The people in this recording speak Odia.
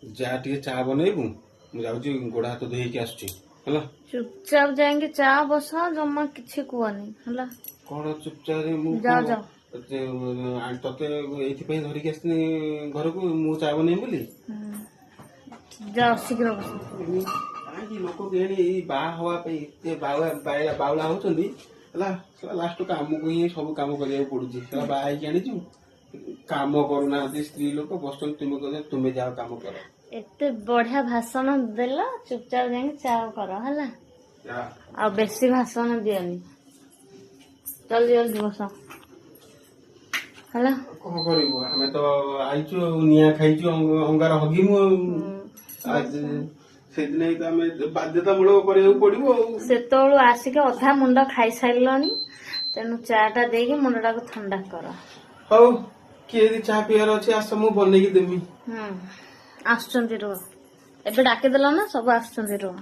ଯା ଟିକେ ଚା ବନେଇବୁ, ମୁଁ ଯାଉଛି ଗୋଡ ହାତ ଧୋଇକି ଆସୁଛି, ହେଲା? ଚୁପଚାପ ଯାଇକି ଚା ବସାଅ, ଜମା କିଛି କୁହନି, ହେଲା? କଣ ଚୁପଚାପ ମୁଁ ଯାଅ, ଯାଅ। ତତେ ଏଇଥିପାଇଁ ଧରିକି ଆସିଥିଲି ଘରକୁ, ମୁଁ ଚା ବନେଇବି ବୋଲି? ଯାଅ, ଶୀଘ୍ର ବସ। କାହିଁକି ଲୋକ କେଜାଣି ଏଇ ବାହା ହବା ପାଇଁ ଏତେ ବାଉଳା ବାଉଳା ହଉଛନ୍ତି? ହେଲା, ଲାଷ୍ଟକୁ ଆମକୁ ହିଁ ସବୁ କାମ କରିବାକୁ ପଡୁଛି। ହେଲା, ବାହା ହେଇକି ଆଣିଛୁ, କାମ କରୁନାହାନ୍ତି, ସ୍ତ୍ରୀ ଲୋକ ବସୁଛନ୍ତି, ତୁମେ କହୁଛ ତୁମେ ଯାଅ କାମ କର। ଏତେ ବଢିଆ ଭାଷଣ ଦେଲ, ଚୁପଚାପ ଯାଇକି ଚା କର, ହେଲା? ଯା। ଆଉ ବେଶୀ ଭାଷଣ ଦିଅନି, ଜଲ୍ଦି ଜଲ୍ଦି ବସ, ହେଲା? କଣ କରିବୁ, ଆମେ ତ ଆଇଛୁ ଆଉ ନିଆଁ ଖାଇଛୁ, ଅଙ୍ଗାର ହଗିମୁ ଆଉ ଆଜି ସେଇଦିନ ତ ଆମେ ବାଧ୍ୟତାମୂଳକ କରିବାକୁ ପଡିବ ଆଉ। ସେତେବେଳୁ ଆସିକି ଅଧା ମୁଣ୍ଡ ଖାଇସାରିଲଣି, ତେଣୁ ଚା ଟା ଦେଇକି ମୁଣ୍ଡଟାକୁ ଥଣ୍ଡା କର। ହଉ, କିଏ ଯଦି ଚା ପିଇବାର ଅଛି ଆସ, ମୁଁ ବନେଇକି ଦେମି। ହୁଁ, ଆସୁଛନ୍ତି ରୁହ। ଏବେ ଡାକିଦେଲ ନା, ସବୁ ଆସୁଛନ୍ତି ରୁହ।